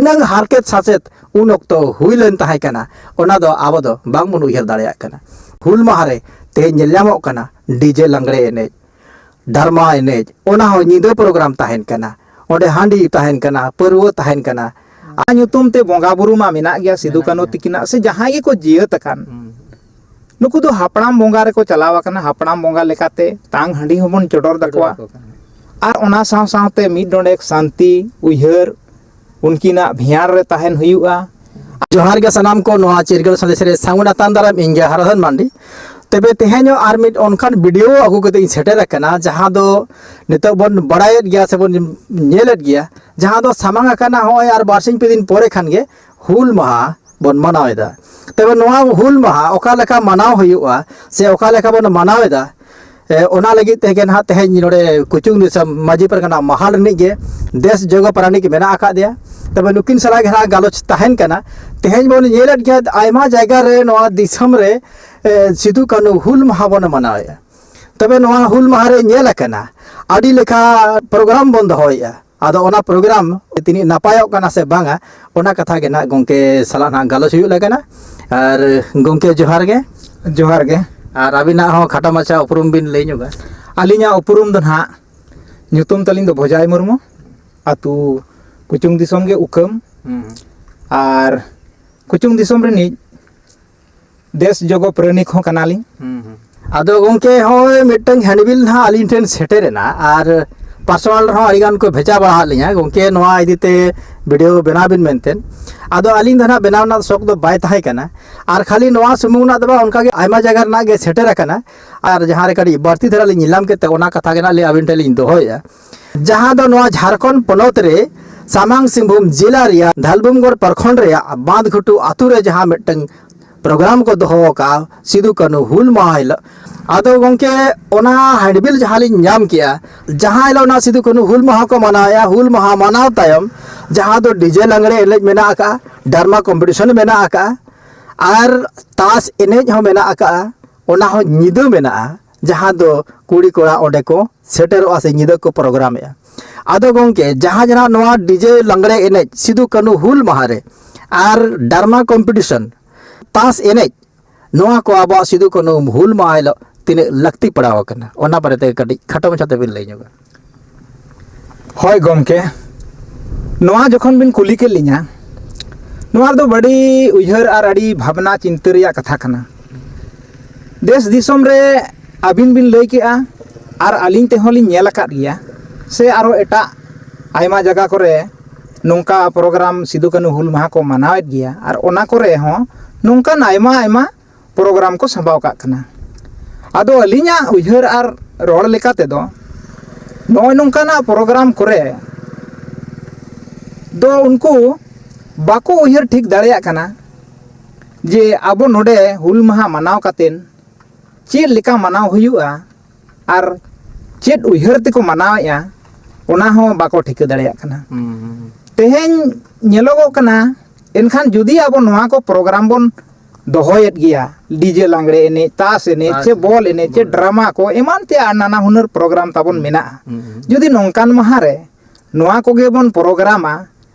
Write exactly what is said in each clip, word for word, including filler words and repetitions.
ᱛᱤᱱᱟᱹᱝ ᱦᱟᱨᱠᱮᱛ ᱥᱟᱥᱮᱛ ᱩᱱ ᱚᱠᱛᱚ ᱦᱩᱭ ᱞᱮᱱ ᱛᱟᱦᱮᱸ ᱠᱟᱱᱟ, ᱚᱱᱟ ᱫᱚ ᱟᱵᱚ ᱫᱚ ᱵᱟᱝᱵᱚᱱ ᱩᱭᱦᱟᱹᱨ ᱫᱟᱲᱮᱭᱟᱜ ᱠᱟᱱᱟ᱾ ᱦᱩᱞ ᱢᱟᱦᱟ ᱨᱮ ᱛᱮᱦᱮᱧ ᱧᱮᱞ ᱧᱟᱢᱚᱜ ᱠᱟᱱᱟ ᱰᱤᱡᱮ ᱞᱟᱜᱽᱲᱮ ᱮᱱᱮᱡ, ᱰᱟᱨᱢᱟ ᱮᱱᱮᱡ, ᱚᱱᱟ ᱦᱚᱸ ᱧᱤᱫᱟᱹ ᱯᱨᱳᱜᱨᱟᱢ ᱛᱟᱦᱮᱱ ᱠᱟᱱᱟ, ᱚᱸᱰᱮ ᱦᱟᱺᱰᱤ ᱛᱟᱦᱮᱱ ᱠᱟᱱᱟ, ᱯᱟᱹᱨᱣᱟᱹ ᱛᱟᱦᱮᱱ ᱠᱟᱱᱟ᱾ ᱟᱨ ᱧᱩᱛᱩᱢ ᱛᱮ ᱵᱚᱸᱜᱟ ᱵᱩᱨᱩ ᱢᱟ ᱢᱮᱱᱟᱜ ᱜᱮᱭᱟ, ᱥᱤᱫᱩ ᱢᱮᱱᱟᱜ ᱠᱟᱹᱱᱦᱩ ᱜᱮᱭᱟ᱾ ᱛᱤᱠᱤᱱᱟᱜ ᱥᱮ ᱡᱟᱦᱟᱸᱭ ᱜᱮᱠᱚ ᱡᱤᱭᱟᱹᱛ ᱟᱠᱟᱱ, ᱦᱩᱸ᱾ ᱱᱩᱠᱩ ᱫᱚ ᱦᱟᱯᱲᱟᱢ ᱵᱚᱸᱜᱟ ᱨᱮᱠᱚ ᱪᱟᱞᱟᱣ ᱟᱠᱟᱱᱟ, ᱦᱟᱯᱲᱟᱢ ᱵᱚᱸᱜᱟ ᱞᱮᱠᱟᱛᱮ ᱛᱟᱝ ᱦᱟᱺᱰᱤ ᱦᱚᱸᱵᱚᱱ ᱪᱚᱰᱚᱨ ᱫᱟᱠᱚᱣᱟ᱾ ᱪᱚᱰᱚᱨ ᱟᱠᱚ ᱠᱟᱱᱟ᱾ ᱟᱨ ᱚᱱᱟ ᱥᱟᱶ ᱥᱟᱶᱛᱮ ᱢᱤᱫ ᱰᱚᱸᱰᱮᱠ ᱥᱟᱱᱛᱤ ᱩᱭᱦᱟᱹᱨ, ᱩᱱᱠᱤᱱᱟᱜ ᱵᱷᱮᱭᱟᱨ ᱨᱮ ᱛᱟᱦᱮᱱ ᱦᱩᱭᱩᱜᱼᱟ᱾ ᱡᱚᱦᱟᱨ ᱜᱮ ᱥᱟᱱᱟᱢ ᱠᱚ, ᱱᱚᱣᱟ ᱪᱤᱨᱜᱟᱹᱞ ᱥᱟᱸᱫᱮᱥ ᱨᱮ ᱥᱟᱹᱜᱩᱱ ᱟᱛᱟᱝ ᱫᱟᱨᱟᱢ, ᱤᱧ ᱜᱮ ᱦᱟᱨᱟᱫᱷᱚᱱ ᱢᱟᱱᱰᱤ᱾ ᱛᱚᱵᱮ ᱛᱮᱦᱮᱧ ᱦᱚᱸ ᱟᱨ ᱢᱤᱫ ᱚᱱᱠᱟᱱ ᱵᱷᱤᱰᱤᱭᱳ ᱟᱹᱜᱩ ᱠᱟᱛᱮ ᱤᱧ ᱥᱮᱴᱮᱨ ᱟᱠᱟᱱᱟ, ᱡᱟᱦᱟᱸ ᱫᱚ ᱱᱤᱛᱚᱜ ᱵᱚᱱ ᱵᱟᱲᱟᱭᱮᱫ ᱜᱮᱭᱟ ᱥᱮᱵᱚᱱ ᱧᱮᱞᱮᱫ ᱜᱮᱭᱟ, ᱡᱟᱦᱟᱸ ᱫᱚ ᱥᱟᱢᱟᱝ ᱟᱠᱟᱱᱟ ᱱᱚᱜᱼᱚᱭ ᱟᱨ ᱵᱟᱨᱥᱤᱧ ᱯᱮ ᱫᱤᱱ ᱯᱚᱨᱮ ᱠᱷᱟᱱ ᱜᱮ ᱦᱩᱞ ᱢᱟᱦᱟ ᱵᱚᱱ ᱢᱟᱱᱟᱣ ᱮᱫᱟ᱾ ᱛᱚᱵᱮ ᱱᱚᱣᱟ ᱦᱩᱞ ᱢᱟᱦᱟ ᱚᱠᱟ ᱞᱮᱠᱟ ᱢᱟᱱᱟᱣ ᱦᱩᱭᱩᱜᱼᱟ ᱥᱮ ᱚᱠᱟ ᱞᱮᱠᱟ ᱵᱚᱱ ᱢᱟᱱᱟᱣ ᱮᱫᱟ, ᱮ, ᱚᱱᱟ ᱞᱟᱹᱜᱤᱫ ᱛᱮᱜᱮ ᱱᱟᱦᱟᱜ ᱛᱮᱦᱮᱧ ᱱᱚᱰᱮ ᱠᱩᱪᱩᱝ ᱫᱤᱥᱚᱢ ᱢᱟᱹᱡᱷᱤ ᱯᱟᱨᱜᱟᱱᱟ ᱢᱟᱦᱟᱞ ᱨᱤᱱᱤᱡ ᱜᱮ ᱫᱮᱥ ᱡᱚᱜᱚ ᱯᱟᱨᱟᱱᱤᱠ ᱢᱮᱱᱟᱜ ᱟᱠᱟᱫᱮᱭᱟ᱾ ᱛᱚᱵᱮ ᱱᱩᱠᱤᱱ ᱥᱟᱞᱟᱜ ᱜᱮ ᱱᱟᱦᱟᱜ ᱜᱟᱞᱚᱪ ᱛᱟᱦᱮᱱ ᱠᱟᱱᱟ᱾ ᱛᱮᱦᱮᱧ ᱵᱚᱱ ᱧᱮᱞᱮᱫ ᱜᱮᱭᱟ ᱟᱭᱢᱟ ᱡᱟᱭᱜᱟ ᱨᱮ ᱱᱚᱣᱟ ᱫᱤᱥᱚᱢ ᱨᱮ, ᱮ, ᱥᱤᱫᱩ ᱠᱟᱹᱱᱦᱩ ᱦᱩᱞ ᱢᱟᱦᱟ ᱵᱚᱱ ᱢᱟᱱᱟᱣᱮᱫᱼᱟ᱾ ᱛᱚᱵᱮ ᱱᱚᱣᱟ ᱦᱩᱞ ᱢᱟᱦᱟ ᱨᱮ ᱧᱮᱞ ᱟᱠᱟᱱᱟ ᱟᱹᱰᱤ ᱞᱮᱠᱟ ᱯᱨᱳᱜᱨᱟᱢ ᱵᱚᱱ ᱫᱚᱦᱚᱭᱮᱫᱼᱟ᱾ ᱟᱫᱚ ᱚᱱᱟ ᱯᱨᱳᱜᱨᱟᱢ ᱛᱤᱱᱟᱹᱜ ᱱᱟᱯᱟᱭᱚᱜ ᱠᱟᱱᱟ ᱥᱮ ᱵᱟᱝᱟ, ᱚᱱᱟ ᱠᱟᱛᱷᱟ ᱜᱮ ᱱᱟᱦᱟᱜ ᱜᱚᱢᱠᱮ ᱥᱟᱞᱟᱜ ᱱᱟᱦᱟᱜ ᱜᱟᱞᱚᱪ ᱦᱩᱭᱩᱜ ᱞᱟᱹᱜᱤᱫ ᱠᱟᱱᱟ᱾ ᱟᱨ ᱜᱚᱢᱠᱮ, ᱡᱚᱦᱟᱨ ᱜᱮ᱾ ᱡᱚᱦᱟᱨ ᱜᱮ᱾ ᱟᱨ ᱟᱹᱵᱤᱱᱟᱜ ᱦᱚᱸ ᱠᱷᱟᱴᱚ ᱢᱟᱪᱷᱟ ᱩᱯᱨᱩᱢ ᱵᱤᱱ ᱞᱟᱹᱭ ᱧᱚᱜᱟ᱾ ᱟᱹᱞᱤᱧᱟᱜ ᱩᱯᱨᱩᱢ ᱫᱚ ᱱᱟᱦᱟᱜ, ᱧᱩᱛᱩᱢ ᱛᱟᱹᱞᱤᱧ ᱫᱚ ᱵᱷᱚᱡᱟᱭ ᱢᱩᱨᱢᱩ, ᱟᱹᱛᱩ ᱠᱩᱪᱩᱝ ᱫᱤᱥᱚᱢ ᱜᱮ ᱩᱠᱟᱹᱢ᱾ ᱦᱩᱸ᱾ ᱟᱨ ᱠᱩᱪᱩᱝ ᱫᱤᱥᱚᱢ ᱨᱤᱱᱤᱡ ᱫᱮᱥ ᱡᱚᱜᱚ ᱯᱨᱮᱢᱤᱠ ᱦᱚᱸ ᱠᱟᱱᱟᱞᱤᱧ᱾ ᱦᱩᱸ, ᱦᱩᱸ᱾ ᱟᱫᱚ ᱜᱚᱢᱠᱮ, ᱦᱚᱸᱜᱼᱚᱭ ᱢᱤᱫᱴᱟᱝ ᱦᱮᱱᱰᱵᱤᱞ ᱱᱟᱦᱟᱜ ᱟᱹᱞᱤᱧ ᱴᱷᱮᱱ ᱥᱮᱴᱮᱨ ᱮᱱᱟ, ᱟᱨ ᱯᱟᱨᱥᱚᱱᱟᱞ ᱨᱮᱦᱚᱸ ᱟᱹᱰᱤ ᱜᱟᱱ ᱠᱚ ᱵᱷᱮᱡᱟ ᱵᱟᱲᱟ ᱟᱫ ᱞᱤᱧᱟ, "ᱜᱚᱢᱠᱮ, ᱱᱚᱣᱟ ᱤᱫᱤ ᱛᱮ ᱵᱷᱤᱰᱤᱭᱳ ᱵᱮᱱᱟᱣ ᱵᱤᱱ" ᱢᱮᱱᱛᱮ᱾ ᱟᱫᱚ ᱟᱹᱞᱤᱧ ᱫᱚ ᱱᱟᱦᱟᱜ ᱵᱮᱱᱟᱣ ᱨᱮᱱᱟᱜ ᱥᱚᱠ ᱫᱚ ᱵᱟᱭ ᱛᱟᱦᱮᱸ ᱠᱟᱱᱟ᱾ ᱟᱨ ᱠᱷᱟᱹᱞᱤ ᱱᱚᱣᱟ ᱥᱩᱢᱩᱝ ᱨᱮᱱᱟᱜ ᱫᱚ ᱵᱟᱝ, ᱚᱱᱠᱟ ᱜᱮ ᱟᱭᱢᱟ ᱡᱟᱭᱜᱟ ᱨᱮᱱᱟᱜ ᱜᱮ ᱥᱮᱴᱮᱨ ᱟᱠᱟᱱᱟ᱾ ᱟᱨ ᱡᱟᱦᱟᱸ ᱨᱮ ᱠᱟᱹᱴᱤᱡ ᱵᱟᱹᱲᱛᱤ ᱫᱷᱟᱨᱟ ᱞᱤᱧ ᱧᱮᱞ ᱧᱟᱢ ᱠᱮᱫ ᱛᱮ, ᱚᱱᱟ ᱠᱟᱛᱷᱟ ᱜᱮ ᱱᱟᱦᱟᱜ ᱞᱤᱧ ᱟᱹᱵᱤᱱ ᱴᱷᱮᱱ ᱞᱤᱧ ᱫᱚᱦᱚᱭᱮᱫᱼᱟ, ᱡᱟᱦᱟᱸ ᱫᱚ ᱱᱚᱣᱟ ᱡᱷᱟᱲᱠᱷᱚᱸᱰ ᱯᱚᱱᱚᱛ ᱨᱮ ᱥᱟᱢᱟᱝ ᱥᱤᱝᱵᱷᱩᱢ ᱡᱮᱞᱟ ᱨᱮᱭᱟᱜ ᱫᱷᱟᱞᱵᱷᱩᱢᱜᱚᱲ ᱯᱨᱚᱠᱷᱚᱸᱰ ᱨᱮᱭᱟᱜ ᱵᱟᱸᱫᱷ ᱜᱷᱩᱴᱩ ᱟᱛᱳ ᱨᱮ ᱡᱟᱦᱟᱸ ᱢᱤᱫᱴᱟᱝ ᱯᱨᱳᱜᱨᱟᱢ ᱠᱚ ᱫᱚᱦᱚ ᱟᱠᱟᱫᱼᱟ ᱥᱤᱫᱩ ᱠᱟᱹᱱᱦᱩ ᱦᱩᱞ ᱢᱟᱦᱟ ᱦᱤᱞᱳᱜ᱾ ᱟᱫᱚ ᱜᱚᱢᱠᱮ, ᱚᱱᱟ ᱦᱮᱱᱰᱵᱤᱞ ᱡᱟᱦᱟᱸ ᱞᱤᱧ ᱧᱟᱢ ᱠᱮᱜᱼᱟ, ᱡᱟᱦᱟᱸ ᱦᱤᱞᱳᱜ ᱚᱱᱟ ᱥᱤᱫᱩ ᱠᱟᱹᱱᱦᱩ ᱦᱩᱞ ᱢᱟᱦᱟ ᱠᱚ ᱢᱟᱱᱟᱣᱮᱜᱼᱟ, ᱦᱩᱞ ᱢᱟᱦᱟ ᱢᱟᱱᱟᱣ ᱛᱟᱭᱚᱢ ᱡᱟᱦᱟᱸ ᱫᱚ ᱰᱤᱡᱮ ᱞᱟᱜᱽᱲᱮ ᱮᱱᱮᱡ ᱢᱮᱱᱟᱜ ᱟᱠᱟᱫᱼᱟ, ᱰᱨᱟᱢᱟ ᱠᱚᱢᱯᱤᱴᱤᱥᱚᱱ ᱢᱮᱱᱟᱜ ᱟᱠᱟᱫᱼᱟ, ᱟᱨ ᱛᱟᱥ ᱮᱱᱮᱡ ᱦᱚᱸ ᱢᱮᱱᱟᱜ ᱟᱠᱟᱫᱼᱟ, ᱚᱱᱟ ᱦᱚᱸ ᱧᱤᱫᱟᱹ ᱢᱮᱱᱟᱜᱼᱟ, ᱡᱟᱦᱟᱸ ᱫᱚ ᱠᱩᱲᱤ ᱠᱚᱲᱟ ᱚᱸᱰᱮ ᱠᱚ ᱥᱮᱴᱮᱨᱚᱜᱼᱟ ᱥᱮ ᱧᱤᱫᱟᱹ ᱠᱚ ᱯᱨᱳᱜᱨᱟᱢᱮᱜᱼᱟ᱾ ᱟᱫᱚ ᱜᱚᱢᱠᱮ, ᱡᱟᱦᱟᱸ ᱡᱟᱦᱟᱸ ᱱᱚᱣᱟ ᱰᱤᱡᱮ ᱞᱟᱜᱽᱲᱮ ᱮᱱᱮᱡ ᱥᱤᱫᱩ ᱠᱟᱹᱱᱦᱩ ᱦᱩᱞ ᱢᱟᱦᱟ ᱨᱮ ᱟᱨ ᱰᱨᱟᱢᱟ ᱠᱚᱢᱯᱤᱴᱤᱥᱚᱱ, ᱛᱟᱥ ᱮᱱᱮᱡ, ᱱᱚᱣᱟ ᱠᱚ ᱟᱵᱚᱣᱟᱜ ᱥᱤᱫᱩ ᱠᱟᱹᱱᱦᱩ ᱦᱩᱞ ᱢᱟᱦᱟ ᱦᱤᱞᱳᱜ ᱛᱤᱱᱟᱹᱜ ᱞᱟᱹᱠᱛᱤ ᱯᱟᱲᱟᱣ ᱟᱠᱟᱱᱟ, ᱚᱱᱟ ᱵᱟᱨᱮᱛᱮ ᱠᱟᱹᱴᱤᱡ ᱠᱷᱟᱴᱚ ᱢᱟᱪᱷᱟ ᱛᱮᱵᱤᱱ ᱞᱟᱹᱭ ᱧᱚᱜᱟ᱾ ᱦᱳᱭ ᱜᱚᱢᱠᱮ, ᱱᱚᱣᱟ ᱡᱚᱠᱷᱚᱱ ᱵᱤᱱ ᱠᱩᱞᱤ ᱠᱮᱫ ᱞᱤᱧᱟ, ᱱᱚᱣᱟ ᱫᱚ ᱟᱹᱰᱤ ᱩᱭᱦᱟᱹᱨ ᱟᱨ ᱟᱹᱰᱤ ᱵᱷᱟᱵᱽᱱᱟ ᱪᱤᱱᱛᱟᱹ ᱨᱮᱭᱟᱜ ᱠᱟᱛᱷᱟ ᱠᱟᱱᱟ᱾ ᱫᱮᱥ ᱫᱤᱥᱚᱢ ᱨᱮ ᱟᱹᱵᱤᱱ ᱵᱤᱱ ᱞᱟᱹᱭ ᱠᱮᱜᱼᱟ, ᱟᱨ ᱟᱹᱞᱤᱧ ᱛᱮᱦᱚᱸ ᱞᱤᱧ ᱧᱮᱞ ᱟᱠᱟᱫ ᱜᱮᱭᱟ, ᱥᱮ ᱟᱨᱚ ᱮᱴᱟᱜ ᱟᱭᱢᱟ ᱡᱟᱭᱜᱟ ᱠᱚᱨᱮ ᱱᱚᱝᱠᱟ ᱯᱨᱳᱜᱨᱟᱢ ᱥᱤᱫᱩ ᱠᱟᱹᱱᱦᱩ ᱦᱩᱞ ᱢᱟᱦᱟ ᱠᱚ ᱢᱟᱱᱟᱣᱮᱫ ᱜᱮᱭᱟ, ᱟᱨ ᱚᱱᱟ ᱠᱚᱨᱮ ᱦᱚᱸ ᱱᱚᱝᱠᱟᱱ ᱟᱭᱢᱟ ᱟᱭᱢᱟ ᱯᱨᱳᱜᱨᱟᱢ ᱠᱚ ᱥᱟᱢᱵᱟᱣ ᱠᱟᱜ ᱠᱟᱱᱟ᱾ ᱟᱫᱚ ᱟᱹᱞᱤᱧᱟᱜ ᱩᱭᱦᱟᱹᱨ ᱟᱨ ᱨᱚᱲ ᱞᱮᱠᱟ ᱛᱮᱫᱚ, ᱱᱚᱜᱼᱚᱭ ᱱᱚᱝᱠᱟᱱᱟᱜ ᱯᱨᱳᱜᱨᱟᱢ ᱠᱚᱨᱮ ᱫᱚ ᱩᱱᱠᱩ ᱵᱟᱠᱚ ᱩᱭᱦᱟᱹᱨ ᱴᱷᱤᱠ ᱫᱟᱲᱮᱭᱟᱜ ᱠᱟᱱᱟ ᱡᱮ ᱟᱵᱚ ᱱᱚᱰᱮ ᱦᱩᱞ ᱢᱟᱦᱟ ᱢᱟᱱᱟᱣ ᱠᱟᱛᱮᱫ ᱪᱮᱫ ᱞᱮᱠᱟ ᱢᱟᱱᱟᱣ ᱦᱩᱭᱩᱜᱼᱟ ᱟᱨ ᱪᱮᱫ ᱩᱭᱦᱟᱹᱨ ᱛᱮᱠᱚ ᱢᱟᱱᱟᱣᱮᱫᱼᱟ, ᱚᱱᱟ ᱦᱚᱸ ᱵᱟᱠᱚ ᱴᱷᱤᱠᱟᱹ ᱫᱟᱲᱮᱭᱟᱜ ᱠᱟᱱᱟ᱾ ᱦᱩᱸ, ᱦᱩᱸ, ᱦᱩᱸ᱾ ᱛᱮᱦᱮᱧ ᱧᱮᱞᱚᱜᱚᱜ ᱠᱟᱱᱟ, ᱮᱱᱠᱷᱟᱱ ᱡᱩᱫᱤ ᱟᱵᱚ ᱱᱚᱣᱟ ᱠᱚ ᱯᱨᱳᱜᱨᱟᱢ ᱵᱚᱱ ᱫᱚᱦᱚᱭᱮᱫ ᱜᱮᱭᱟ, ᱰᱤᱡᱮ ᱞᱟᱜᱽᱲᱮ ᱮᱱᱮᱡ, ᱛᱟᱥ ᱮᱱᱮᱡ, ᱛᱟᱥ ᱥᱮ ᱮᱱᱮᱡ, ᱵᱚᱞ ᱮᱱᱮᱡ, ᱪᱮ ᱵᱚᱞ ᱮᱱᱮᱡ᱾ ᱰᱨᱟᱢᱟ ᱠᱚ, ᱮᱢᱟᱱ ᱛᱮᱭᱟᱜ ᱱᱟᱱᱟ ᱦᱩᱱᱟᱹᱨ ᱯᱨᱳᱜᱨᱟᱢ ᱛᱟᱵᱚᱱ ᱦᱩᱸ, ᱢᱮᱱᱟᱜᱼᱟ᱾ ᱦᱩᱸ, ᱦᱩᱸ᱾ ᱡᱩᱫᱤ ᱱᱚᱝᱠᱟᱱ ᱢᱟᱦᱟ ᱨᱮ ᱱᱚᱣᱟ ᱠᱚᱜᱮ ᱵᱚᱱ ᱯᱨᱳᱜᱨᱟᱢᱟ,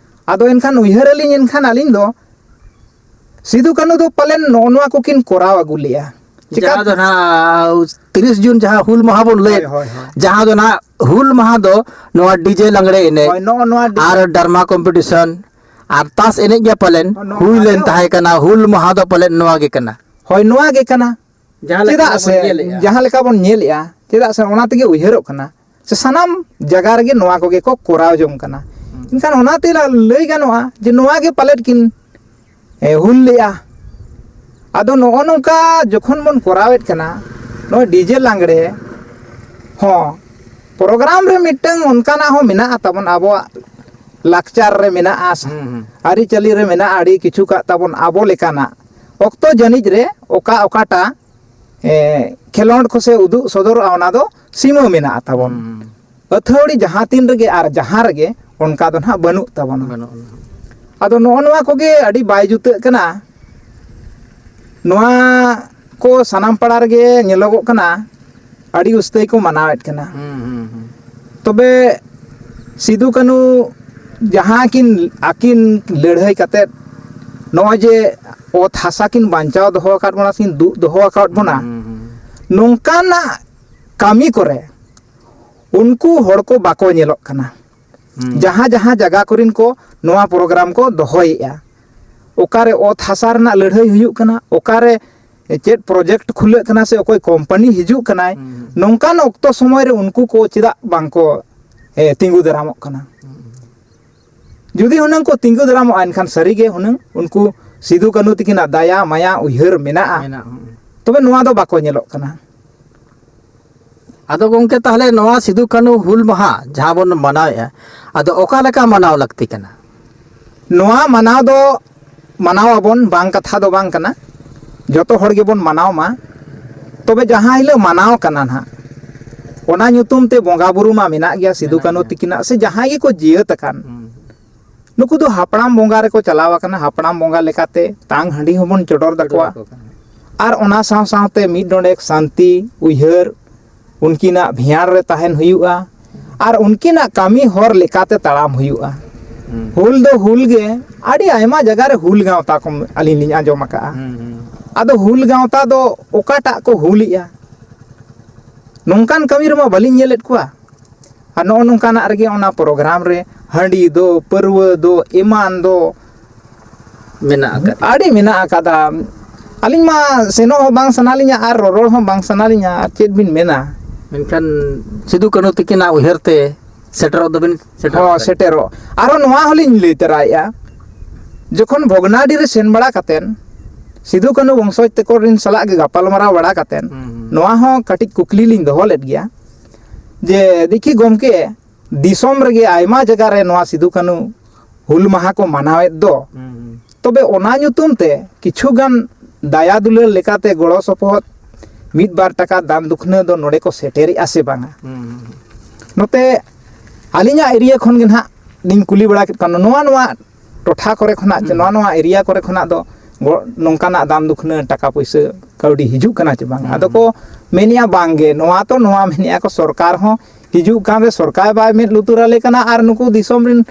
ᱟᱫᱚ ᱮᱱᱠᱷᱟᱱ ᱩᱭᱦᱟᱹᱨ ᱟᱹᱞᱤᱧ, ᱮᱱᱠᱷᱟᱱ ᱟᱹᱞᱤᱧ ᱫᱚ ᱥᱤᱫᱩ ᱠᱟᱹᱱᱦᱩ ᱫᱚ ᱯᱟᱞᱮᱱ ᱱᱚᱜᱼᱚ ᱱᱚᱣᱟ ᱠᱚᱠᱤᱱ ᱠᱚᱨᱟᱣ ᱟᱹᱜᱩ ᱞᱮᱜᱼᱟ᱾ ᱪᱮᱠᱟ ᱡᱟᱦᱟᱸ ᱫᱚ ᱱᱟᱦᱟᱜ ᱛᱤᱨᱤᱥ ᱡᱩᱱ ᱡᱟᱦᱟᱸ ᱦᱩᱞ ᱢᱟᱦᱟ ᱵᱚᱱ ᱞᱟᱹᱭᱮᱫ, ᱦᱳᱭ, ᱦᱳᱭ, ᱦᱳᱭ᱾ ᱡᱟᱦᱟᱸ ᱫᱚ ᱱᱟᱦᱟᱜ ᱦᱩᱞ ᱢᱟᱦᱟ ᱫᱚ ᱱᱚᱣᱟ ᱰᱤᱡᱮ ᱞᱟᱜᱽᱲᱮ ᱮᱱᱮᱡ ᱦᱳᱭ, ᱱᱚᱜᱼᱚ ᱱᱚᱣᱟ ᱰᱤᱡᱮ ᱟᱨ ᱰᱨᱟᱢᱟ ᱠᱚᱢᱯᱤᱴᱤᱥᱚᱱ ᱟᱨ ᱛᱟᱥ ᱮᱱᱮᱡ ᱜᱮ ᱯᱟᱞᱮᱱ ᱱᱚᱜᱼᱚ ᱱᱚᱣᱟ ᱦᱩᱭ ᱞᱮᱱ ᱜᱮ᱾ ᱛᱟᱦᱮᱸ ᱠᱟᱱᱟ᱾ ᱦᱩᱞ ᱢᱟᱦᱟ ᱫᱚ ᱯᱟᱞᱮᱱ ᱱᱚᱣᱟ ᱜᱮ ᱠᱟᱱᱟ᱾ ᱦᱳᱭ, ᱱᱚᱣᱟ ᱜᱮ ᱠᱟᱱᱟ᱾ ᱡᱟᱦᱟᱸ ᱞᱮᱠᱟ ᱪᱮᱫᱟᱜ ᱵᱚᱱ ᱥᱮ, ᱧᱮᱞᱮᱜᱼᱟ᱾ ᱡᱟᱦᱟᱸ ᱞᱮᱠᱟ ᱵᱚᱱ ᱧᱮᱞᱮᱜᱼᱟ, ᱪᱮᱫᱟᱜ ᱥᱮ ᱚᱱᱟ ᱛᱮᱜᱮ ᱩᱭᱦᱟᱹᱨᱚᱜ ᱠᱟᱱᱟ ᱥᱮ ᱥᱟᱱᱟᱢ ᱡᱟᱭᱜᱟ ᱨᱮᱜᱮ ᱱᱚᱣᱟ ᱠᱚᱜᱮ ᱠᱚ ᱠᱚᱨᱟᱣ ᱡᱚᱝ ᱠᱟᱱᱟ᱾ ᱦᱩᱸ᱾ ᱮᱱᱠᱷᱟᱱ ᱚᱱᱟᱛᱮ ᱞᱟ-, ᱞᱟᱹᱭ ᱜᱟᱱᱚᱜᱼᱟ ᱡᱮ ᱱᱚᱣᱟ ᱜᱮ ᱯᱟᱞᱮᱫ ᱠᱤᱱ, ᱮ, ᱦᱩᱞ ᱞᱮᱜᱼᱟ᱾ ᱟᱫᱚ ᱱᱚᱜᱼᱚ ᱱᱚᱝᱠᱟ ᱡᱚᱠᱷᱚᱱ ᱵᱚᱱ ᱠᱚᱨᱟᱣᱮᱫ ᱠᱟᱱᱟ, ᱱᱚᱜᱼᱚᱭ ᱰᱤᱡᱮ ᱞᱟᱜᱽᱲᱮ ᱦᱚᱸ ᱯᱨᱳᱜᱨᱟᱢ ᱨᱮ ᱢᱤᱫᱴᱟᱝ ᱚᱱᱠᱟᱱᱟᱜ ᱦᱚᱸ ᱢᱮᱱᱟᱜᱼᱟ ᱛᱟᱵᱚᱱ, ᱟᱵᱚᱣᱟᱜ ᱞᱟᱠᱪᱟᱨ ᱨᱮ ᱢᱮᱱᱟᱜᱼᱟ, ᱦᱩᱸ, ᱦᱩᱸ᱾ ᱟᱹᱨᱤᱪᱟᱹᱞᱤ ᱨᱮ ᱢᱮᱱᱟᱜᱼᱟ, ᱟᱹᱰᱤ ᱠᱤᱪᱷᱩ ᱠᱟᱜ ᱛᱟᱵᱚᱱ ᱟᱵᱚ ᱞᱮᱠᱟᱱᱟᱜ᱾ ᱚᱠᱛᱚ ᱡᱟᱹᱱᱤᱡ ᱨᱮ ᱚᱠᱟ ᱚᱠᱟᱴᱟᱜ, ᱮ, ᱠᱷᱮᱞᱳᱸᱰ ᱠᱚᱥᱮ ᱩᱫᱩᱜ ᱥᱚᱫᱚᱨᱚᱜᱼᱟ, ᱚᱱᱟ ᱫᱚ ᱥᱤᱢᱟᱹ ᱢᱮᱱᱟᱜᱼᱟ ᱛᱟᱵᱚᱱ᱾ ᱦᱩᱸ᱾ ᱟᱹᱛᱷᱟᱹᱣᱲᱤ ᱡᱟᱦᱟᱸ ᱛᱤᱱ ᱨᱮᱜᱮ ᱟᱨ ᱡᱟᱦᱟᱸ ᱨᱮᱜᱮ ᱚᱱᱠᱟ ᱫᱚ ᱱᱟᱦᱟᱜ ᱵᱟᱹᱱᱩᱜ ᱛᱟᱵᱚᱱᱟ᱾ ᱵᱟᱹᱱᱩᱜ ᱟᱱᱟ᱾ ᱟᱫᱚ ᱱᱚᱜᱼᱚ ᱱᱚᱣᱟ ᱠᱚᱜᱮ ᱟᱹᱰᱤ ᱵᱟᱭ ᱡᱩᱛᱟᱹᱜ ᱠᱟᱱᱟ᱾ ᱱᱚᱣᱟ ᱠᱚ ᱥᱟᱱᱟᱢ ᱯᱟᱲᱟ ᱨᱮᱜᱮ ᱧᱮᱞᱚᱜᱚᱜ ᱠᱟᱱᱟ, ᱟᱹᱰᱤ ᱩᱥᱛᱟᱹᱭ ᱠᱚ ᱢᱟᱱᱟᱣᱮᱫ ᱠᱟᱱᱟ᱾ ᱦᱩᱸ, ᱦᱩᱸ, ᱦᱩᱸ᱾ ᱛᱚᱵᱮ ᱥᱤᱫᱩ ᱠᱟᱹᱱᱩ ᱡᱟᱦᱟᱸ ᱠᱤᱱ ᱟᱹᱠᱤᱱ ᱞᱟᱹᱲᱦᱟᱹᱭ ᱠᱟᱛᱮᱫ ᱱᱚᱜᱼᱚᱭ ᱡᱮ ᱚᱛ ᱦᱟᱥᱟ ᱠᱤᱱ ᱵᱟᱧᱪᱟᱣ ᱫᱚᱦᱚ ᱟᱠᱟᱫ ᱵᱚᱱᱟ, ᱠᱤᱱ ᱫᱩᱜ ᱫᱚᱦᱚ ᱟᱠᱟᱫ ᱵᱚᱱᱟ, ᱱᱚᱝᱠᱟᱱᱟᱜ ᱠᱟᱹᱢᱤ ᱠᱚᱨᱮ ᱩᱱᱠᱩ ᱦᱚᱲ ᱠᱚ ᱵᱟᱠᱚ ᱧᱮᱞᱚᱜ ᱠᱟᱱᱟ᱾ ᱡᱟᱦᱟᱸ ᱡᱟᱦᱟᱸ ᱡᱟᱭᱜᱟ ᱠᱚᱨᱮᱱ ᱠᱚ ᱱᱚᱣᱟ ᱯᱨᱳᱜᱨᱟᱢ ᱠᱚ ᱫᱚᱦᱚᱭᱮᱫᱼᱟ, ᱚᱠᱟᱨᱮ ᱚᱛ ᱦᱟᱥᱟ ᱨᱮᱱᱟᱜ ᱞᱟᱹᱲᱦᱟᱹᱭ ᱦᱩᱭᱩᱜ ᱠᱟᱱᱟ, ᱚᱠᱟᱨᱮ ᱪᱮᱫ ᱯᱨᱚᱡᱮᱠᱴ ᱠᱷᱩᱞᱟᱹᱜ ᱠᱟᱱᱟ ᱥᱮ ᱚᱠᱚᱭ ᱠᱳᱢᱯᱟᱱᱤ ᱦᱤᱡᱩᱜ ᱠᱟᱱᱟᱭ, ᱱᱚᱝᱠᱟᱱ ᱚᱠᱛᱚ ᱥᱚᱢᱚᱭ ᱨᱮ ᱩᱱᱠᱩ ᱠᱚ ᱪᱮᱫᱟᱜ ᱵᱟᱝ ᱠᱚ, ᱮ, ᱛᱤᱸᱜᱩ ᱫᱟᱨᱟᱢᱚᱜ ᱠᱟᱱᱟ? ᱡᱩᱫᱤ ᱦᱩᱱᱟᱹᱝ ᱠᱚ ᱛᱤᱸᱜᱩ ᱫᱟᱨᱟᱢᱚᱜᱼᱟ, ᱮᱱᱠᱷᱟᱱ ᱥᱟᱹᱨᱤᱜᱮ ᱦᱩᱱᱟᱹᱝ ᱩᱱᱠᱩ ᱥᱤᱫᱩ ᱠᱟᱹᱱᱩ ᱛᱤᱠᱤᱱᱟᱜ ᱫᱟᱭᱟ, ᱢᱟᱭᱟ, ᱩᱭᱦᱟᱹᱨ ᱢᱮᱱᱟᱜᱼᱟ᱾ ᱢᱮᱱᱟᱜᱼᱟ, ᱦᱩᱸ᱾ ᱛᱚᱵᱮ ᱱᱚᱣᱟ ᱫᱚ ᱵᱟᱠᱚ ᱧᱮᱞᱚᱜ ᱠᱟᱱᱟ᱾ ᱟᱫᱚ ᱜᱚᱢᱠᱮ, ᱛᱟᱦᱚᱞᱮ ᱱᱚᱣᱟ ᱥᱤᱫᱩ ᱠᱟᱹᱱᱩ ᱦᱩᱞ ᱢᱟᱦᱟ ᱡᱟᱦᱟᱸ ᱵᱚᱱ ᱢᱟᱱᱟᱣᱮᱫᱼᱟ, ᱟᱫᱚ ᱚᱠᱟ ᱞᱮᱠᱟ ᱢᱟᱱᱟᱣ ᱞᱟᱹᱠᱛᱤ ᱠᱟᱱᱟ? ᱱᱚᱣᱟ ᱢᱟᱱᱟᱣ ᱫᱚ ᱢᱟᱱᱟᱣ ᱟᱵᱚᱱ, ᱵᱟᱝ ᱠᱟᱛᱷᱟ ᱫᱚ ᱵᱟᱝ ᱠᱟᱱᱟ, ᱡᱚᱛᱚ ᱦᱚᱲ ᱜᱮᱵᱚᱱ ᱢᱟᱱᱟᱣ ᱢᱟ᱾ ᱛᱚᱵᱮ ᱡᱟᱦᱟᱸ ᱦᱤᱞᱳᱜ ᱢᱟᱱᱟᱣ ᱠᱟᱱᱟ ᱱᱟᱦᱟᱜ, ᱚᱱᱟ ᱧᱩᱛᱩᱢ ᱛᱮ ᱵᱚᱸᱜᱟ ᱵᱩᱨᱩ ᱢᱟ ᱢᱮᱱᱟᱜ ᱜᱮᱭᱟ, ᱥᱤᱫᱩ ᱢᱮᱱᱟᱜ ᱠᱟᱹᱱᱩ ᱜᱮᱭᱟ᱾ ᱛᱤᱠᱤᱱᱟᱜ ᱥᱮ ᱡᱟᱦᱟᱸᱭ ᱜᱮᱠᱚ ᱡᱤᱭᱟᱹᱛ ᱟᱠᱟᱱ, ᱦᱩᱸ᱾ ᱱᱩᱠᱩ ᱫᱚ ᱦᱟᱯᱲᱟᱢ ᱵᱚᱸᱜᱟ ᱨᱮᱠᱚ ᱪᱟᱞᱟᱣ ᱟᱠᱟᱱᱟ, ᱦᱟᱯᱲᱟᱢ ᱵᱚᱸᱜᱟ ᱞᱮᱠᱟᱛᱮ ᱛᱟᱝ ᱦᱟᱺᱰᱤ ᱦᱚᱸᱵᱚᱱ ᱪᱚᱰᱚᱨ ᱪᱚᱰᱚᱨ ᱛᱟᱠᱚᱣᱟ᱾ ᱟᱠᱚ ᱠᱟᱱᱟ᱾ ᱟᱨ ᱚᱱᱟ ᱥᱟᱶ ᱥᱟᱶᱛᱮ ᱢᱤᱫ ᱰᱚᱸᱰᱮᱠ ᱥᱟᱱᱛᱤ ᱩᱭᱦᱟᱹᱨ, ᱩᱱᱠᱤᱱᱟᱜ ᱵᱷᱮᱭᱟᱲ ᱨᱮ ᱛᱟᱦᱮᱱ ᱦᱩᱭᱩᱜᱼᱟ ᱟᱨ ᱩᱱᱠᱤᱱᱟᱜ ᱠᱟᱹᱢᱤ ᱦᱚᱨ ᱞᱮᱠᱟᱛᱮ ᱛᱟᱲᱟᱢ ᱦᱩᱭᱩᱜᱼᱟ᱾ ᱦᱩᱸ᱾ ᱦᱩᱞ ᱫᱚ ᱦᱩᱞ ᱜᱮ, ᱟᱹᱰᱤ ᱟᱭᱢᱟ ᱡᱟᱭᱜᱟ ᱨᱮ ᱦᱩᱞ ᱜᱟᱶᱛᱟ ᱠᱚ ᱟᱹᱞᱤᱧ ᱞᱤᱧ ᱟᱸᱡᱚᱢ ᱟᱠᱟᱜᱼᱟ᱾ ᱦᱩᱸ, ᱦᱩᱸ᱾ ᱟᱫᱚ ᱦᱩᱞ ᱜᱟᱶᱛᱟ ᱫᱚ ᱚᱠᱟᱴᱟᱜ ᱠᱚ ᱦᱩᱞᱮᱜᱼᱟ? ᱱᱚᱝᱠᱟᱱ ᱠᱟᱹᱢᱤ ᱨᱮᱢᱟ ᱵᱟᱹᱞᱤᱧ ᱧᱮᱞᱮᱫ ᱠᱚᱣᱟ᱾ ᱟᱨ ᱱᱚᱜᱼᱚ ᱱᱚᱝᱠᱟᱱᱟᱜ ᱨᱮᱜᱮ ᱚᱱᱟ ᱯᱨᱳᱜᱨᱟᱢ ᱨᱮ ᱦᱟᱺᱰᱤ ᱫᱚ, ᱯᱟᱹᱨᱣᱟᱹ ᱫᱚ, ᱮᱢᱟᱱ ᱫᱚ ᱢᱮᱱᱟᱜ ᱟᱠᱟᱫ᱾ ᱟᱹᱰᱤ ᱢᱮᱱᱟᱜ ᱟᱠᱟᱫᱟ᱾ ᱟᱹᱞᱤᱧ ᱢᱟ ᱥᱮᱱᱚᱜ ᱦᱚᱸ ᱵᱟᱝ ᱥᱟᱱᱟ ᱞᱤᱧᱟ ᱟᱨ ᱨᱚᱨᱚᱲ ᱦᱚᱸ ᱵᱟᱝ ᱥᱟᱱᱟ ᱞᱤᱧᱟ, ᱟᱨ ᱪᱮᱫ ᱵᱤᱱ ᱢᱮᱱᱟ? ᱢᱮᱱᱠᱷᱟᱱ ᱥᱤᱫᱩ ᱠᱟᱹᱱᱦᱩ ᱛᱤᱠᱤᱱᱟᱜ ᱩᱭᱦᱟᱹᱨ ᱛᱮ ᱥᱮᱴᱮᱨᱚᱜ ᱫᱚᱵᱤᱱ ᱥᱮᱴᱮᱨᱚᱜ ᱦᱚᱸ, ᱠᱟᱱ ᱜᱮᱭᱟ᱾ ᱥᱮᱴᱮᱨᱚᱜ᱾ ᱟᱨᱦᱚᱸ ᱱᱚᱣᱟ ᱦᱚᱸᱞᱤᱧ ᱞᱟᱹᱭ ᱛᱚᱨᱟᱭᱮᱫᱼᱟ, ᱡᱚᱠᱷᱚᱱ ᱵᱷᱚᱜᱽᱱᱟᱰᱤ ᱨᱮ ᱥᱮᱱ ᱵᱟᱲᱟ ᱠᱟᱛᱮᱱ ᱥᱤᱫᱩ ᱠᱟᱹᱱᱦᱩ ᱵᱚᱝᱥᱚᱡᱽ ᱛᱮᱠᱚ ᱨᱤᱱ ᱥᱟᱞᱟᱜ ᱜᱮ ᱜᱟᱯᱟᱞᱢᱟᱨᱟᱣ ᱵᱟᱲᱟ ᱠᱟᱛᱮᱱ ᱦᱩᱸ, ᱦᱩᱸ᱾ ᱱᱚᱣᱟ ᱦᱚᱸ ᱠᱟᱹᱴᱤᱡ ᱠᱩᱠᱞᱤ ᱞᱤᱧ ᱫᱚᱦᱚ ᱞᱮᱫ ᱜᱮᱭᱟ ᱡᱮ, ᱫᱮᱠᱷᱤ ᱜᱚᱢᱠᱮ, ᱫᱤᱥᱚᱢ ᱨᱮᱜᱮ ᱟᱭᱢᱟ ᱡᱟᱭᱜᱟ ᱨᱮ ᱱᱚᱣᱟ ᱥᱤᱫᱩ ᱠᱟᱹᱱᱦᱩ ᱦᱩᱞ ᱢᱟᱦᱟ ᱠᱚ ᱢᱟᱱᱟᱣᱮᱫ ᱫᱚ, ᱦᱩᱸ, ᱦᱩᱸ᱾ ᱛᱚᱵᱮ ᱚᱱᱟ ᱧᱩᱛᱩᱢ ᱛᱮ ᱠᱤᱪᱷᱩ ᱜᱟᱱ ᱫᱟᱭᱟ ᱫᱩᱞᱟᱹᱲ ᱞᱮᱠᱟᱛᱮ ᱜᱚᱲᱚ ᱥᱚᱯᱚᱦᱚᱫ ᱢᱤᱫ ᱵᱟᱨ ᱴᱟᱠᱟ ᱫᱟᱱ ᱫᱩᱠᱷᱱᱟᱹ ᱫᱚ ᱱᱚᱰᱮ ᱠᱚ ᱥᱮᱴᱮᱨᱮᱜᱼᱟ ᱥᱮ ᱵᱟᱝᱟ? ᱦᱩᱸ, ᱦᱩᱸ, ᱦᱩᱸ᱾ ᱱᱚᱛᱮ ᱟᱹᱞᱤᱧᱟᱜ ᱮᱨᱤᱭᱟ ᱠᱷᱚᱱ ᱜᱮ ᱱᱟᱦᱟᱜ ᱞᱤᱧ ᱠᱩᱞᱤ ᱵᱟᱲᱟ ᱠᱮᱫ ᱠᱚᱣᱟ, ᱱᱚᱣᱟ, ᱱᱚᱣᱟ ᱴᱚᱴᱷᱟ ᱠᱚᱨᱮ ᱠᱷᱚᱱᱟᱜ ᱪᱮ ᱦᱩᱸ᱾ ᱱᱚᱣᱟ, ᱱᱚᱣᱟ ᱮᱨᱤᱭᱟ ᱠᱚᱨᱮ ᱠᱷᱚᱱᱟᱜ ᱫᱚ ᱜᱚ-, ᱱᱚᱝᱠᱟᱱᱟᱜ ᱫᱟᱱ ᱫᱩᱠᱷᱱᱟᱹ ᱴᱟᱠᱟ ᱯᱩᱭᱥᱟᱹ ᱠᱟᱹᱣᱰᱤ ᱦᱤᱡᱩᱜ ᱠᱟᱱᱟ ᱪᱮ ᱵᱟᱝ? ᱦᱩᱸ᱾ ᱟᱫᱚ ᱠᱚ ᱢᱮᱱᱮᱜᱼᱟ, ᱵᱟᱝ ᱜᱮ, ᱱᱚᱣᱟ ᱛᱚ ᱱᱚᱣᱟ ᱢᱮᱱᱮᱜᱼᱟ ᱠᱚ, ᱥᱚᱨᱠᱟᱨ ᱦᱚᱸ ᱦᱤᱡᱩᱜ ᱠᱟᱱ ᱨᱮ ᱥᱚᱨᱠᱟᱨ ᱵᱟᱭ ᱢᱮᱫ ᱞᱩᱛᱩᱨ ᱟᱞᱮ ᱠᱟᱱᱟ, ᱟᱨ ᱱᱩᱠᱩ ᱫᱤᱥᱚᱢ ᱨᱮᱱ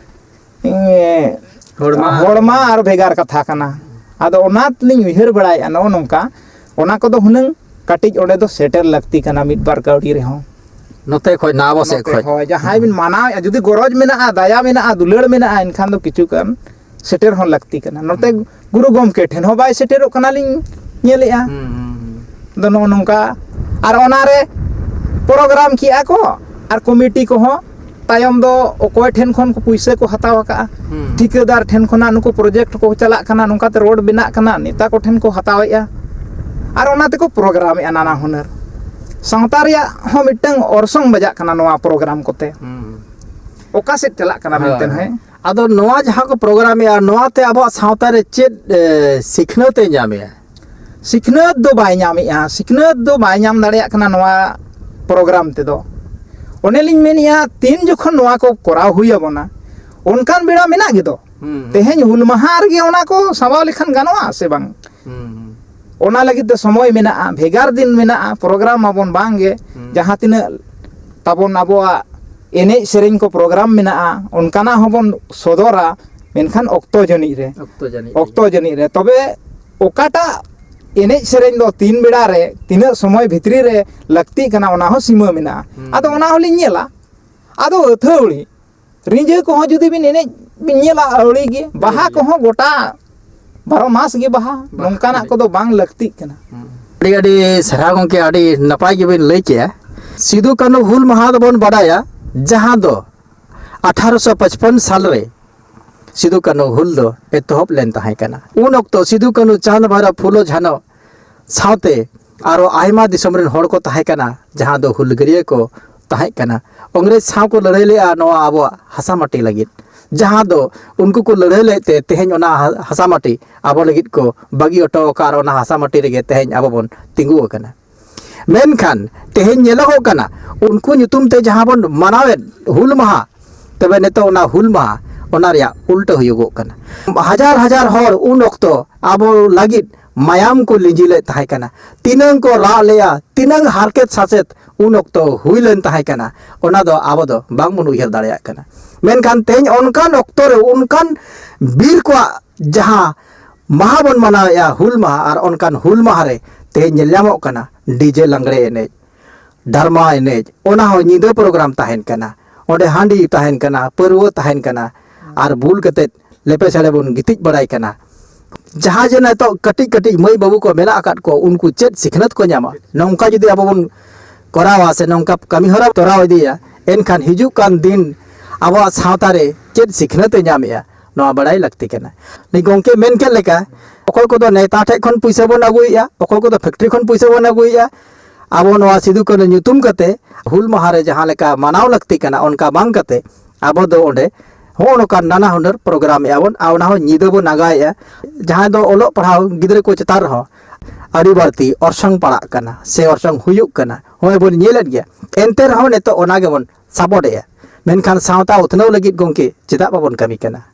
ᱮᱸ, ᱦᱚᱲᱢᱟ᱾ ᱦᱚᱲᱢᱟ ᱟᱨ ᱵᱷᱮᱜᱟᱨ ᱠᱟᱛᱷᱟ ᱠᱟᱱᱟ᱾ ᱟᱫᱚ ᱚᱱᱟ ᱛᱮᱞᱤᱧ ᱩᱭᱦᱟᱹᱨ ᱵᱟᱲᱟᱭᱮᱫᱼᱟ, ᱱᱚᱜᱼᱚ ᱱᱚᱝᱠᱟ, ᱚᱱᱟ ᱠᱚᱫᱚ ᱦᱩᱱᱟᱹᱝ ᱠᱟᱹᱴᱤᱡ ᱚᱸᱰᱮ ᱫᱚ ᱥᱮᱴᱮᱨ ᱞᱟᱹᱠᱛᱤ ᱠᱟᱱᱟ, ᱢᱤᱫ ᱵᱟᱨ ᱠᱟᱹᱣᱰᱤ ᱨᱮᱦᱚᱸ᱾ ᱱᱚᱛᱮ ᱠᱷᱚᱡ ᱱᱟ ᱟᱵᱚ ᱥᱮᱫ ᱱᱚᱛᱮ ᱠᱷᱚᱡ᱾ ᱦᱳᱭ, ᱡᱟᱦᱟᱸᱭ ᱵᱤᱱ ᱢᱟᱱᱟᱣᱮᱫᱼᱟ, ᱡᱩᱫᱤ ᱜᱚᱨᱚᱡᱽ ᱢᱮᱱᱟᱜᱼᱟ, ᱫᱟᱭᱟ ᱢᱮᱱᱟᱜᱼᱟ, ᱫᱩᱞᱟᱹᱲ ᱢᱮᱱᱟᱜᱼᱟ, ᱮᱱᱠᱷᱟᱱ ᱫᱚ ᱠᱤᱪᱷᱩ ᱜᱟᱱ ᱥᱮᱴᱮᱨ ᱦᱚᱸ ᱞᱟᱹᱠᱛᱤ ᱠᱟᱱᱟ᱾ ᱱᱚᱛᱮ ᱜᱩᱨᱩ ᱜᱚᱢᱠᱮ ᱴᱷᱮᱱ ᱦᱚᱸ ᱵᱟᱭ ᱥᱮᱴᱮᱨᱚᱜ ᱠᱟᱱᱟᱞᱤᱧ ᱧᱮᱞᱮᱫᱼᱟ᱾ ᱦᱩᱸ, ᱦᱩᱸ, ᱦᱩᱸ᱾ ᱟᱫᱚ ᱱᱚᱜᱼᱚ ᱱᱚᱝᱠᱟ, ᱟᱨ ᱚᱱᱟᱨᱮ ᱯᱨᱳᱜᱨᱟᱢ ᱠᱮᱜᱼᱟ ᱠᱚ, ᱟᱨ ᱠᱚᱢᱤᱴᱤ ᱠᱚᱦᱚᱸ ᱛᱟᱭᱚᱢ ᱫᱚ ᱚᱠᱚᱭ ᱴᱷᱮᱱ ᱠᱷᱚᱱ ᱠᱚ ᱯᱩᱭᱥᱟᱹ ᱠᱚ ᱦᱟᱛᱟᱣ ᱟᱠᱟᱜᱼᱟ, ᱦᱩᱸ᱾ ᱴᱷᱤᱠᱟᱹᱫᱟᱨ ᱴᱷᱮᱱ ᱠᱷᱚᱱᱟᱜ ᱱᱩᱠᱩ ᱯᱨᱚᱡᱮᱠᱴ ᱠᱚ ᱪᱟᱞᱟᱜ ᱠᱟᱱᱟ, ᱱᱚᱝᱠᱟᱛᱮ ᱨᱳᱰ ᱵᱮᱱᱟᱜ ᱠᱟᱱᱟ, ᱱᱮᱛᱟ ᱠᱚᱴᱷᱮᱱ ᱠᱚ ᱦᱟᱛᱟᱣᱮᱫᱼᱟ, ᱟᱨ ᱚᱱᱟ ᱛᱮᱠᱚ ᱯᱨᱳᱜᱨᱟᱢᱮᱫᱼᱟ ᱱᱟᱱᱟ ᱦᱩᱱᱟᱹᱨ᱾ ᱥᱟᱶᱛᱟ ᱨᱮᱭᱟᱜ ᱦᱚᱸ ᱢᱤᱫᱴᱟᱝ ᱚᱨᱥᱚᱝ ᱵᱟᱡᱟᱜ ᱠᱟᱱᱟ ᱱᱚᱣᱟ ᱯᱨᱳᱜᱨᱟᱢ ᱠᱚᱛᱮ᱾ ᱦᱩᱸ᱾ ᱚᱠᱟ ᱥᱮᱫ ᱪᱟᱞᱟᱜ ᱠᱟᱱᱟ ᱢᱮᱱᱛᱮ, ᱦᱳᱭ᱾ ᱦᱮᱸ? ᱟᱫᱚ ᱱᱚᱣᱟ ᱡᱟᱦᱟᱸ ᱠᱚ ᱯᱨᱳᱜᱨᱟᱢᱮᱫᱼᱟ, ᱱᱚᱣᱟᱛᱮ ᱟᱵᱚᱣᱟᱜ ᱥᱟᱶᱛᱟ ᱨᱮ ᱪᱮᱫ, ᱮ, ᱥᱤᱠᱷᱱᱟᱹᱛ ᱮ ᱧᱟᱢᱮᱫᱼᱟ? ᱥᱤᱠᱷᱱᱟᱹᱛ ᱫᱚ ᱵᱟᱭ ᱧᱟᱢᱮᱫᱼᱟ, ᱥᱤᱠᱷᱱᱟᱹᱛ ᱫᱚ ᱵᱟᱭ ᱧᱟᱢ ᱫᱟᱲᱮᱭᱟᱜ ᱠᱟᱱᱟ ᱱᱚᱣᱟ ᱯᱨᱳᱜᱨᱟᱢ ᱛᱮᱫᱚ᱾ ᱚᱱᱮᱞᱤᱧ ᱢᱮᱱᱮᱫᱼᱟ, ᱛᱤᱱ ᱡᱚᱠᱷᱚᱱ ᱱᱚᱣᱟ ᱠᱚ ᱠᱚᱨᱟᱣ ᱦᱩᱭ ᱟᱵᱚᱱᱟ, ᱚᱱᱠᱟᱱ ᱵᱮᱲᱟ ᱢᱮᱱᱟᱜ ᱜᱮᱫᱚ᱾ ᱦᱩᱸ᱾ ᱛᱮᱦᱮᱧ ᱦᱩᱞ ᱢᱟᱦᱟ ᱨᱮᱜᱮ ᱚᱱᱟ ᱠᱚ ᱥᱟᱢᱵᱟᱣ ᱞᱮᱠᱷᱟᱱ ᱜᱟᱱᱚᱜᱼᱟ ᱥᱮ ᱵᱟᱝ? ᱦᱩᱸ, ᱦᱩᱸ᱾ ᱚᱱᱟ ᱞᱟᱹᱜᱤᱫ ᱛᱮ ᱥᱚᱢᱚᱭ ᱢᱮᱱᱟᱜᱼᱟ, ᱵᱷᱮᱜᱟᱨ ᱫᱤᱱ ᱢᱮᱱᱟᱜᱼᱟ, ᱯᱨᱳᱜᱨᱟᱢ ᱟᱵᱚᱱ ᱵᱟᱝ ᱜᱮ᱾ ᱦᱩᱸ᱾ ᱡᱟᱦᱟᱸ ᱛᱤᱱᱟᱹᱜ ᱛᱟᱵᱚᱱ ᱟᱵᱚᱣᱟᱜ ᱮᱱᱮᱡ ᱥᱮᱨᱮᱧ ᱠᱚ ᱯᱨᱳᱜᱨᱟᱢ ᱢᱮᱱᱟᱜᱼᱟ, ᱚᱱᱠᱟᱱᱟᱜ ᱦᱚᱸᱵᱚᱱ ᱥᱚᱫᱚᱨᱟ, ᱢᱮᱱᱠᱷᱟᱱ ᱚᱠᱛᱚ ᱡᱟᱹᱱᱤᱡ ᱨᱮ᱾ ᱚᱠᱛᱚ ᱡᱟᱹᱱᱤᱡ᱾ ᱚᱠᱛᱚ ᱡᱟᱹᱱᱤᱡ ᱨᱮ᱾ ᱛᱚᱵᱮ ᱚᱠᱟᱴᱟᱜ ᱮᱱᱮᱡ ᱥᱮᱨᱮᱧ ᱫᱚ ᱛᱤᱱ ᱵᱮᱲᱟ ᱨᱮ, ᱛᱤᱱᱟᱹᱜ ᱥᱚᱢᱚᱭ ᱵᱷᱤᱛᱨᱤ ᱨᱮ ᱞᱟᱹᱠᱛᱤᱜ ᱠᱟᱱᱟ, ᱚᱱᱟ ᱦᱚᱸ ᱥᱤᱢᱟᱹ ᱢᱮᱱᱟᱜᱼᱟ᱾ ᱦᱩᱸ᱾ ᱟᱫᱚ ᱚᱱᱟ ᱦᱚᱸᱞᱤᱧ ᱧᱮᱞᱟ, ᱟᱫᱚ ᱟᱹᱛᱷᱟᱹᱣᱲᱤ ᱨᱤᱸᱡᱟᱹ ᱠᱚᱦᱚᱸ ᱡᱩᱫᱤ ᱵᱤᱱ ᱮᱱᱮᱡ ᱵᱤᱱ ᱧᱮᱞᱟ ᱟᱹᱣᱲᱤ ᱜᱮ, ᱵᱟᱦᱟ ᱟᱹᱣᱲᱤ ᱜᱮ᱾ ᱠᱚᱦᱚᱸ ᱜᱚᱴᱟ ᱵᱟᱨᱚ ᱢᱟᱥ ᱜᱮ ᱵᱟᱦᱟ, ᱵᱟᱦᱟ ᱱᱚᱝᱠᱟᱱᱟᱜ ᱮᱱᱮᱡ᱾ ᱠᱚᱫᱚ ᱵᱟᱝ ᱞᱟᱹᱠᱛᱤᱜ ᱠᱟᱱᱟ᱾ ᱟᱹᱰᱤ ᱟᱹᱰᱤ ᱥᱟᱨᱦᱟᱣ ᱜᱚᱢᱠᱮ, ᱟᱹᱰᱤ ᱱᱟᱯᱟᱭ ᱜᱮᱵᱤᱱ ᱞᱟᱹᱭ ᱠᱮᱜᱼᱟ᱾ ᱥᱤᱫᱩ ᱠᱟᱹᱱᱦᱩ ᱦᱩᱞ ᱢᱟᱦᱟ ᱫᱚᱵᱚᱱ ᱵᱟᱰᱟᱭᱟ, ᱡᱟᱦᱟᱸ ᱫᱚ ᱟᱴᱷᱟᱨᱚᱥᱚ ᱯᱟᱸᱪᱯᱚᱱ ᱥᱟᱞ ᱨᱮ ᱥᱤᱫᱩ ᱠᱟᱹᱱᱦᱩ ᱦᱩᱞ ᱫᱚ ᱮᱛᱚᱦᱚᱵ ᱞᱮᱱ ᱛᱟᱦᱮᱸ ᱠᱟᱱᱟ᱾ ᱩᱱ ᱚᱠᱛᱚ ᱥᱤᱫᱩ ᱠᱟᱹᱱᱦᱩ, ᱪᱟᱸᱫᱽ ᱵᱷᱟᱭᱨᱚ, ᱯᱷᱩᱞᱳ ᱡᱷᱟᱱᱚ ᱥᱟᱶᱛᱮ ᱟᱨᱚ ᱟᱭᱢᱟ ᱫᱤᱥᱚᱢ ᱨᱮᱱ ᱦᱚᱲ ᱠᱚ ᱛᱟᱦᱮᱸ ᱠᱟᱱᱟ, ᱡᱟᱦᱟᱸ ᱫᱚ ᱦᱩᱞᱜᱟᱹᱨᱤᱭᱟᱹ ᱠᱚ ᱛᱟᱦᱮᱸ ᱠᱟᱱᱟ᱾ ᱤᱝᱨᱮᱡᱽ ᱥᱟᱶ ᱠᱚ ᱞᱟᱹᱲᱦᱟᱹᱭ ᱞᱮᱜᱼᱟ ᱱᱚᱣᱟ ᱟᱵᱚᱣᱟᱜ ᱦᱟᱥᱟ ᱢᱟᱹᱴᱤ ᱞᱟᱹᱜᱤᱫ, ᱡᱟᱦᱟᱸ ᱫᱚ ᱩᱱᱠᱩ ᱠᱚ ᱞᱟᱹᱲᱦᱟᱹᱭ ᱞᱮᱫ ᱛᱮ ᱛᱮᱦᱮᱧ ᱚᱱᱟ ᱦᱟ-, ᱦᱟᱥᱟ ᱢᱟᱹᱴᱤ ᱟᱵᱚ ᱞᱟᱹᱜᱤᱫ ᱠᱚ ᱵᱟᱹᱜᱤ ᱦᱚᱴᱚ ᱟᱠᱟᱫ ᱟᱨ ᱚᱱᱟ ᱦᱟᱥᱟ ᱢᱟᱹᱴᱤ ᱨᱮᱜᱮ ᱛᱮᱦᱮᱧ ᱟᱵᱚ ᱵᱚᱱ ᱛᱤᱸᱜᱩ ᱟᱠᱟᱱᱟ᱾ ᱢᱮᱱᱠᱷᱟᱱ ᱛᱮᱦᱮᱧ ᱧᱮᱞᱚᱜᱚᱜ ᱠᱟᱱᱟ, ᱩᱱᱠᱩ ᱧᱩᱛᱩᱢ ᱛᱮ ᱡᱟᱦᱟᱸ ᱵᱚᱱ ᱢᱟᱱᱟᱣᱮᱫ ᱦᱩᱞ ᱢᱟᱦᱟ, ᱛᱚᱵᱮ ᱱᱤᱛᱚᱜ ᱚᱱᱟ ᱦᱩᱞ ᱢᱟᱦᱟ, ᱚᱱᱟ ᱨᱮᱭᱟᱜ ᱩᱞᱴᱟᱹ ᱦᱩᱭᱩᱜᱚᱜ ᱠᱟᱱᱟ᱾ ᱦᱟᱡᱟᱨ ᱦᱟᱡᱟᱨ ᱦᱚᱲ ᱩᱱ ᱚᱠᱛᱚ ᱟᱵᱚ ᱞᱟᱹᱜᱤᱫ ᱢᱟᱭᱟᱢ ᱠᱚ ᱞᱤᱸᱡᱤ ᱞᱮᱫ ᱛᱟᱦᱮᱸ ᱠᱟᱱᱟ, ᱛᱤᱱᱟᱹᱝ ᱠᱚ ᱨᱟᱜ ᱞᱮᱜᱼᱟ, ᱛᱤᱱᱟᱹᱝ ᱦᱟᱨᱠᱮᱛ ᱥᱟᱥᱮᱛ ᱩᱱ ᱚᱠᱛᱚ ᱦᱩᱭ ᱞᱮᱱ ᱛᱟᱦᱮᱸ ᱠᱟᱱᱟ, ᱚᱱᱟ ᱫᱚ ᱟᱵᱚ ᱫᱚ ᱵᱟᱝᱵᱚᱱ ᱩᱭᱦᱟᱹᱨ ᱫᱟᱲᱮᱭᱟᱜ ᱠᱟᱱᱟ᱾ ᱢᱮᱱᱠᱷᱟᱱ ᱛᱮᱦᱮᱧ ᱚᱱᱠᱟᱱ ᱚᱠᱛᱚ ᱨᱮ ᱚᱱᱠᱟᱱ ᱵᱤᱨ ᱠᱚᱣᱟᱜ ᱡᱟᱦᱟᱸ ᱢᱟᱦᱟ ᱵᱚᱱ ᱢᱟᱱᱟᱣᱮᱫᱼᱟ, ᱦᱩᱞ ᱢᱟᱦᱟ, ᱟᱨ ᱚᱱᱠᱟᱱ ᱦᱩᱞ ᱢᱟᱦᱟ ᱨᱮ ᱛᱮᱦᱮᱧ ᱧᱮᱞ ᱧᱟᱢᱚᱜ ᱠᱟᱱᱟ ᱰᱤᱡᱮ ᱞᱟᱜᱽᱲᱮ ᱮᱱᱮᱡ, ᱰᱟᱨᱢᱟ ᱮᱱᱮᱡ, ᱚᱱᱟ ᱦᱚᱸ ᱧᱤᱫᱟᱹ ᱯᱨᱳᱜᱨᱟᱢ ᱛᱟᱦᱮᱱ ᱠᱟᱱᱟ, ᱚᱸᱰᱮ ᱦᱟᱺᱰᱤ ᱛᱟᱦᱮᱱ ᱠᱟᱱᱟ, ᱯᱟᱹᱨᱣᱟᱹ ᱛᱟᱦᱮᱱ ᱠᱟᱱᱟ, ᱟᱨ ᱵᱩᱞ ᱠᱟᱛᱮᱫ ᱞᱮᱯᱮ ᱥᱮᱲᱮ ᱵᱚᱱ ᱜᱤᱛᱤᱡ ᱵᱟᱲᱟᱭ ᱠᱟᱱᱟ᱾ ᱡᱟᱦᱟᱸ ᱡᱮ ᱱᱤᱛᱚᱜ ᱠᱟᱹᱴᱤᱡ ᱠᱟᱹᱴᱤᱡ ᱢᱟᱹᱭ ᱵᱟᱹᱵᱩ ᱠᱚ ᱢᱮᱱᱟᱜ ᱟᱠᱟᱫ ᱠᱚ, ᱩᱱᱠᱩ ᱪᱮᱫ ᱥᱤᱠᱷᱱᱟᱹᱛ ᱠᱚ ᱧᱟᱢᱟ? ᱱᱚᱝᱠᱟ ᱡᱩᱫᱤ ᱟᱵᱚ ᱵᱚᱱ ᱠᱚᱨᱟᱣᱟ ᱥᱮ ᱱᱚᱝᱠᱟ ᱠᱟᱹᱢᱤ ᱦᱚᱨᱟ ᱛᱚᱨᱟᱣ ᱤᱫᱤᱭᱟ, ᱮᱱᱠᱷᱟᱱ ᱦᱤᱡᱩᱜ ᱠᱟᱱ ᱫᱤᱱ ᱟᱵᱚᱣᱟᱜ ᱥᱟᱶᱛᱟ ᱨᱮ ᱪᱮᱫ ᱥᱤᱠᱷᱱᱟᱹᱛ ᱮ ᱧᱟᱢᱮᱜᱼᱟ, ᱱᱚᱣᱟ ᱵᱟᱲᱟᱭ ᱞᱟᱹᱠᱛᱤ ᱠᱟᱱᱟ᱾ ᱱᱩᱭ ᱜᱚᱢᱠᱮ ᱢᱮᱱ ᱠᱮᱫ ᱞᱮᱠᱟ, ᱚᱠᱚᱭ ᱠᱚᱫᱚ ᱱᱮᱛᱟ ᱴᱷᱮᱡ ᱠᱷᱚᱱ ᱯᱩᱭᱥᱟᱹ ᱵᱚᱱ ᱟᱹᱜᱩᱭᱮᱫᱼᱟ, ᱚᱠᱚᱭ ᱠᱚᱫᱚ ᱯᱷᱮᱠᱴᱨᱤ ᱠᱷᱚᱱ ᱯᱩᱭᱥᱟᱹ ᱵᱚᱱ ᱟᱹᱜᱩᱭᱮᱫᱼᱟ, ᱟᱵᱚ ᱱᱚᱣᱟ ᱥᱤᱫᱩ ᱠᱟᱹᱱᱦᱩ ᱧᱩᱛᱩᱢ ᱠᱟᱛᱮ ᱦᱩᱞ ᱢᱟᱦᱟ ᱨᱮ ᱡᱟᱦᱟᱸ ᱞᱮᱠᱟ ᱢᱟᱱᱟᱣ ᱞᱟᱹᱠᱛᱤ ᱠᱟᱱᱟ, ᱚᱱᱠᱟ ᱵᱟᱝ ᱠᱟᱛᱮ ᱟᱵᱚ ᱫᱚ ᱚᱸᱰᱮ ᱦᱚᱸᱜᱼᱚ ᱱᱚᱝᱠᱟ ᱱᱟᱱᱟ ᱦᱩᱱᱟᱹᱨ ᱯᱨᱳᱜᱨᱟᱢ ᱮᱫᱼᱟ ᱵᱚᱱ, ᱟᱨ ᱚᱱᱟ ᱦᱚᱸ ᱧᱤᱫᱟᱹ ᱵᱚᱱ ᱟᱸᱜᱟᱭᱮᱫᱼᱟ᱾ ᱡᱟᱦᱟᱸᱭ ᱫᱚ ᱚᱞᱚᱜ ᱯᱟᱲᱦᱟᱣ ᱜᱤᱫᱽᱨᱟᱹ ᱠᱚ ᱪᱮᱛᱟᱱ ᱨᱮᱦᱚᱸ ᱟᱹᱰᱤ ᱵᱟᱹᱲᱛᱤ ᱚᱨᱥᱚᱝ ᱯᱟᱲᱟᱜ ᱠᱟᱱᱟ ᱥᱮ ᱚᱨᱥᱚᱝ ᱦᱩᱭᱩᱜ ᱠᱟᱱᱟ, ᱦᱚᱸᱜᱼᱚᱭ ᱵᱚᱱ ᱧᱮᱞᱮᱫ ᱜᱮᱭᱟ᱾ ᱮᱱᱛᱮ ᱨᱮᱦᱚᱸ ᱱᱤᱛᱚᱜ ᱚᱱᱟ ᱜᱮᱵᱚᱱ ᱥᱟᱯᱳᱨᱴ ᱮᱫᱼᱟ᱾ ᱢᱮᱱᱠᱷᱟᱱ ᱥᱟᱶᱛᱟ ᱩᱛᱱᱟᱹᱣ ᱞᱟᱹᱜᱤᱫ ᱜᱚᱢᱠᱮ ᱪᱮᱫᱟᱜ ᱵᱟᱵᱚᱱ ᱠᱟᱹᱢᱤ ᱠᱟᱱᱟ?